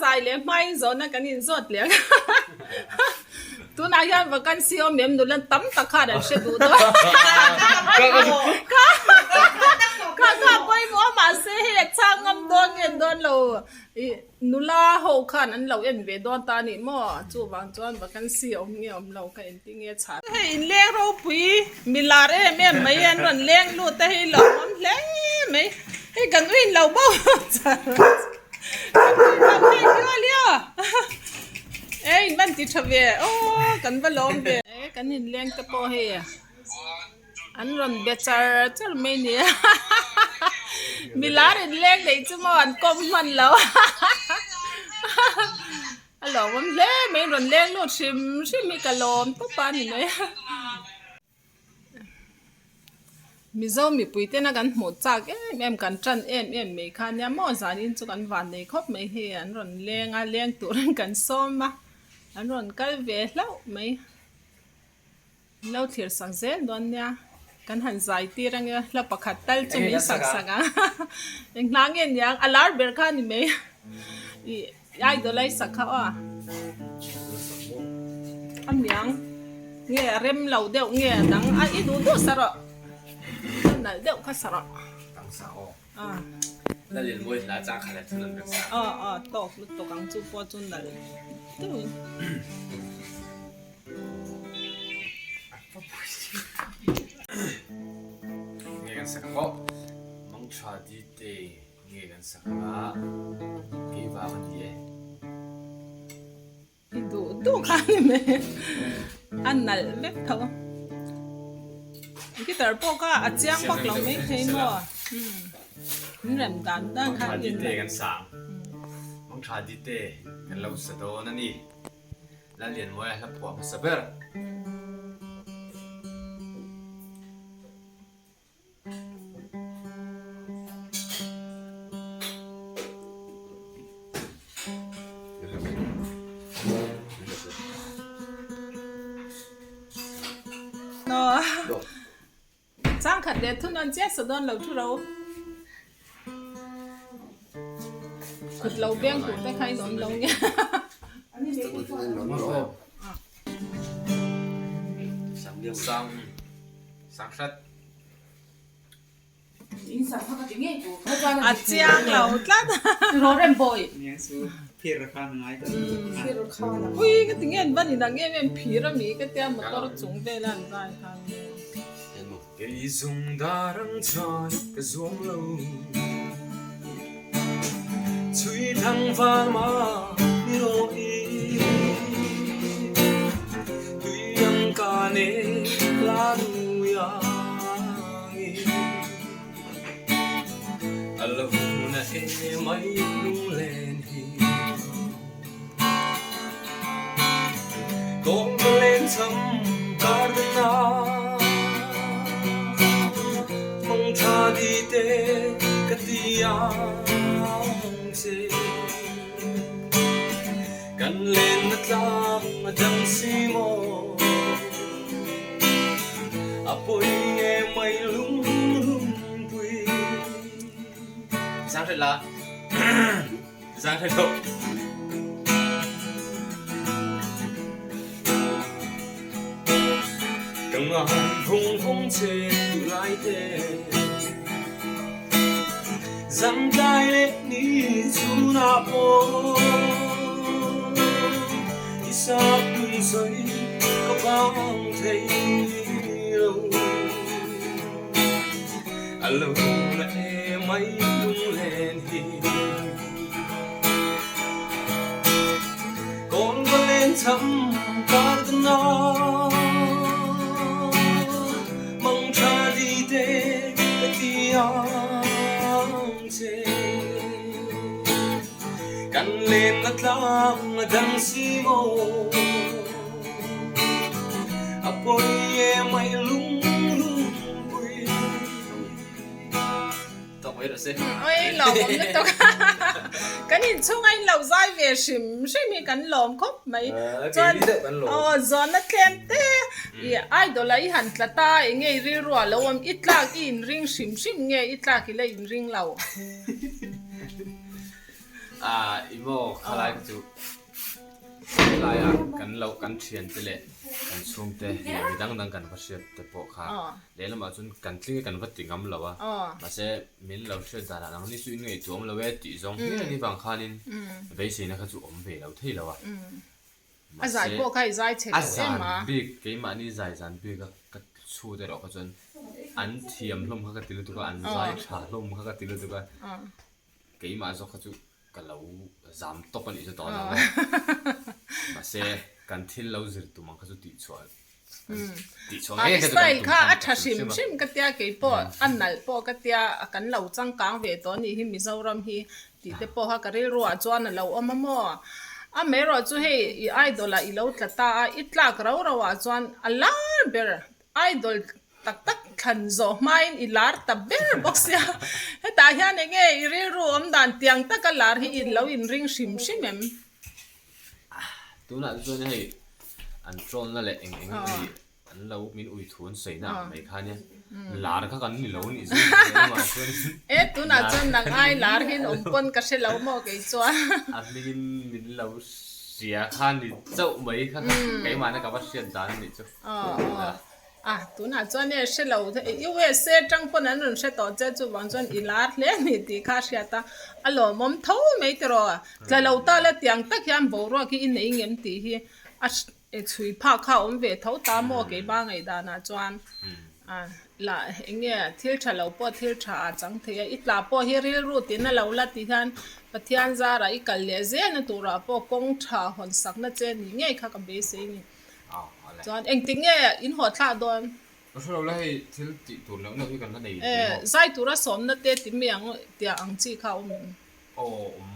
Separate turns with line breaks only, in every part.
zai leh hmain zawhna kan inzawt leh ang tunah hian vacancy awm em nula tam tak khan an hre duh dawn kha kha pawimawh a mahse hei a chhang ngam dawn nge dawn lo ih nula ho khan an lo en ve dawn ta a nih maw chuvang chuan vacancy awm nge awm lo ka inti nge chhan. Hei inleng ropui milar em em mai an rawn leng lut a hei lawmawm hle mai hei kan uin lo bo char kan uin lo hei liau liau e in van ti tha ve aw kan va lawm ve e kan inleng te pawh hei an rawn be char char mai ni a milar inleng neih chu maw an kawm hman lo. A lawmawm hle mai rawn leng lut hrim hrim hi ka lawm tawp a ni mai a. Mizo mipui tena kan hmuh chak em em kan tan em em mai kha nia maw zanin chu kan van nei khawp mai hei an rawn leng a leng turin kan sawm a an rawn kal ve hlauh mai. Min lo thlir sak zel dawn nia, kan han zai tir ange hla pakhat tal chu min sak sak ang eng hna nge niang a lar ber kha a ni mai ih idol a i sak kha aw a niang nge a rem lo deuh nge a dang a i duh duh sa rawh a nalh deuh kha sa rawh a aw aw tawk lutuk ang chu pawh chu nalh deuhin.
Nge kan sak ang aw. Mangtha dite nge kan sak ang a, kei vang a ni e.
I duh duh kha a ni mai. A nalh vek tho. Guitar pawh kha a chiang vak lo mai thei maw. Min rem dan dan kha.
Mangtha dite kan sang. Mangtha dite kan lo sa dawn a ni. Lallianmawia hla phuah hmasa ber.
Changkhat leh thunawn chiah sa dawn lo thu ro. Kut lo beng tur te kha in awm lo nge. A chiang lo tlat. Ui ka ti nge an van inang em em phir a mi ka tia motor chung vel a an zai khan.
Kei zung dar ang chai ka zuam lo Chui thang van ma ni ro i Tui ang ka ne la nu yang i A lo na e mai lung len hi Kawng ka len cham kar na Mang tha di te ka ti ang che Kan len na tlang a dang si maw A pawi nge mai lung lung pui Sang hret la Zan hre lo. Ka ngai vung vung che duh lai te Zan tlai leh ni chhunah pawh I sak tum sawi ka bang thei lo A lo la e mai lunglen hi Kawl va len cham kar ta na Mang tha di te ka ti ang che Kan len na tlang a dang si maw A pawi e mai lung lung pui Tawk mai rawh se.
Oi lawmawm lutuk kan inchhung a inlo zai ve hrim hrim hi kan lawm khawp mai chuan aw zawnna tlem te i idol a i han tla ta enge i rilru ah lo awm i tlak i inring hrim hrim nge i tlak i la inring lo.
Ah i maw khalai kha chu helaia kan lo kan thiante leh kan chhungte leh mi dang dang kan va hriat te pawh kha lehlamah chuan kan tling e kan va ti ngam lo a mahse min lo hriat danah nangni chu in ngaihtuah awm lo e tih zawng hlir a nih vang khanin beiseina kha chu awm ve lo thei lo a.
A zai pawh kha i zai chhe
lo em a. A zan bik, keimahni zai zan bik a ka chhut erawh kha chuan an thiam hlawm kha ka ti lutuk a, an zai tha hlawm kha ka ti lutuk a, keimah zawk kha chu ka lo zam tawp a nih chu dawn ang aw. Mahse, kan thil lo zir tum ang kha chu tihchhuah tihchhuah ngei kha chu kan
style
tum
kha
khan
a tha
ka
hrim
hrim hrim a.
hrim ka tia keipawh a nalh pawh ka tia kan lo changkang ve tawh a nih hi Mizoram hi tih te pawh kha ka rilru ah chuan a lo awm a maw? Amaherawh chu hei i idol ah i lo tla ta a, i tlak rau rau ah chuan a lar ber idol tak tak thlan zawh hmain i lar ta ber bawk sia. Hetah hian eng nge i rilru awm dan tiang taka lar hi i lo inring hrim hrim em?
Tunah chuan hei an troll na leh eng eng emaw An lo min ui thu an sawi na ang mai kha nia. Lar kha kan ni lo nih chu lamah chuan.
E tunah chuan nang ai lar hian awm pawn ka hre lo maw kei chuan.
A hmingin min lo hria kha ni chauh mai kha keimahna ka va hriat dan a nih chu.
Aw aw a tunah chuan e hre lo USA tang pawn an rawn hre tawh che chuvang chuan i lar hle a ni tih kha a hriat a a lawmawm tho mai tiraw tla lo ta la tiang tak hian boruak hi i nei ngem tih hi a E chhui phak kha awm ve tho ta maw keimah ngaihdanah chuan a lah eng nge thil tha lo pawh thil tha ah chang thei a, i tla pawh hi rilru tina lo la ti hian Pathian zarah i kal leh zelna turah pawh kawng tha hawn sakna che nih ngei kha ka beisei ni. Chuan engtik nge in haw thlak dawn?
Ka hre lo la hei thil tih tur neuh neuh hi kan la nei
E zai tura sawmna te ti mi ang tiah ang chi kha a awm em?
Aw awm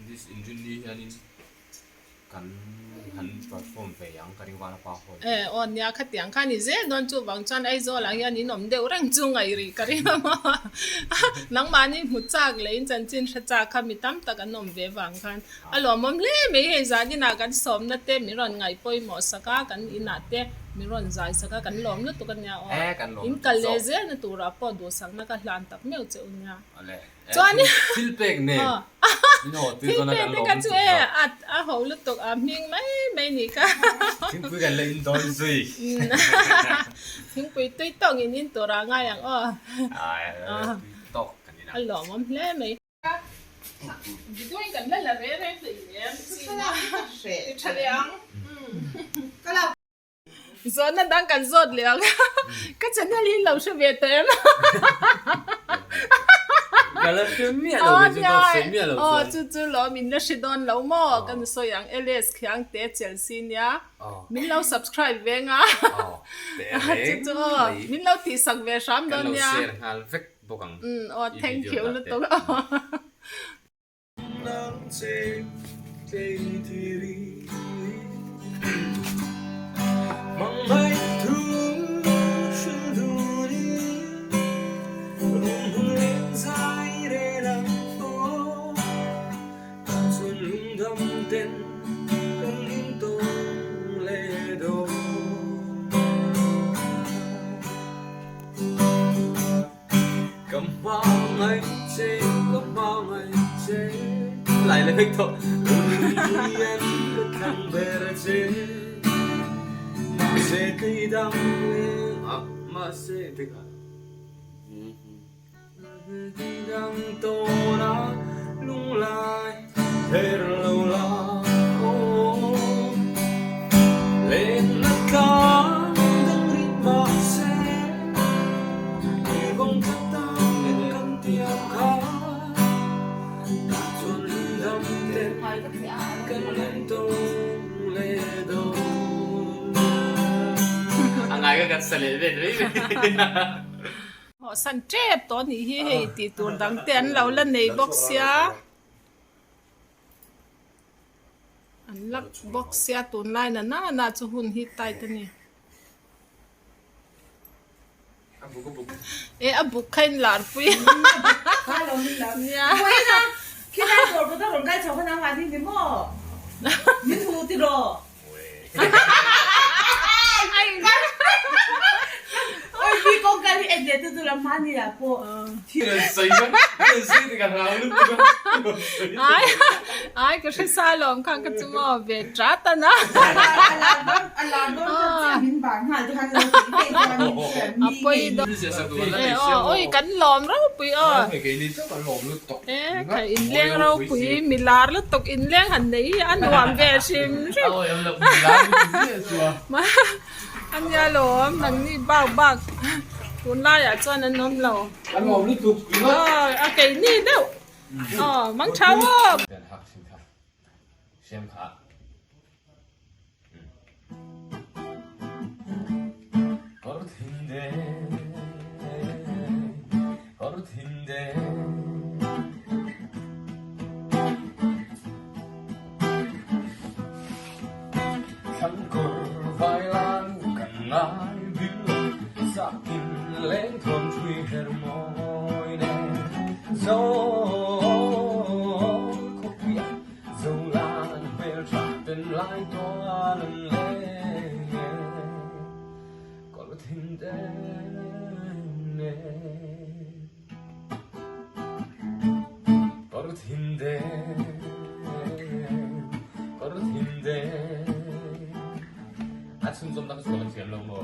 this inrinni hianin Kan han perform ve ang ka ring vana pa hawi.
E aw nia khatiang kha ni zel dawn chuvang chuan Aizawl ah hian in awm deuh reng chu ngaih rih ka ring a maw nangmahni hmu chak leh in chanchin hre chak kha mi tam tak an awm ve vang khan a lawmawm hle mai hei zan inah kan sawmna te min rawn ngaih pawimawh sak a kan inah te min rawn zai sak a kan lawm lutuk a nia aw in kal leh zelna turah pawh duhsakna ka hlan tak meuh che u nia. Chuan
thil pek nen min haw tir dawn a kan
lawm lutuk zawk. A ho lutuk a hming mai mai nih kha.
Thingpui kan la in dawn zui.
Thingpui tui tawk in in tur ah ngai ang aw.
Tui tawk kan in ang.
A lawmawm hle mai. Video in kan la la re re hlei em. Ti tha leh ang. Zawhna dang kan zawt leh ang. Ka channel hi lo hre ve tawh em?
Ka la hre miah lo ve chu dawt sawi miah lo chuan.
Aw chu chu lawm in la hre dawn lo maw? Kan sawi ang LS Khiangte Chelsea nia. Min lo subscribe ve nga. Chu chu aw min lo tihsak ve hram dawn nia.
Kan lo share nghal vek bawk ang.
Aw thank you lutuk.
Ka hmangaih che, ka hmangaih che Lai leh vek tawh Lungdum ka thlang ber che Mahse kei dang leng ah Mahse tikah Kei dang tawn a lunglai Her lo la aw Lenna tlang dang rih mahse I vawng tlat tan kan tiam kha Tah chuan lungdam ten kan en tawng leh dawn A ngai ka kan sa leh vel mai mai.
Aw san tep tawh anih hi hei tih tur dang te an lo la nei bawk sia. An lak bawk sia tunlai na nana chu hun hi tight a ni. E a buk kha in lar pui nia.
kawngka hi en leh tu tur a hmani ah pawh.
Ai ai ka hre sa lawm khan ka chu maw ve chat a na. A pawi dawn e aw oi kan lawm ropui aw e kha inleng ropui milar lutuk inleng han nei hi a nuam ve hrim hrim. A nia lawm, nangni bak bak tunlaiah chuan an awm lo.
An awm lutuk
Aw, a keini deuh. Aw, mang tha aw.
Dan hak thin kha siam kha. Kawr thin de, kawr thin de. Thlangkawr vailan kan ngai bil Zakin leng thawn thui her mawi nen Zo khawpuia zo lan hmel tha ten lai tual an leng e Kawr thin den e Kawr thin den, kawr thin den. A chhunzawm tak chu ka la thiam lo maw?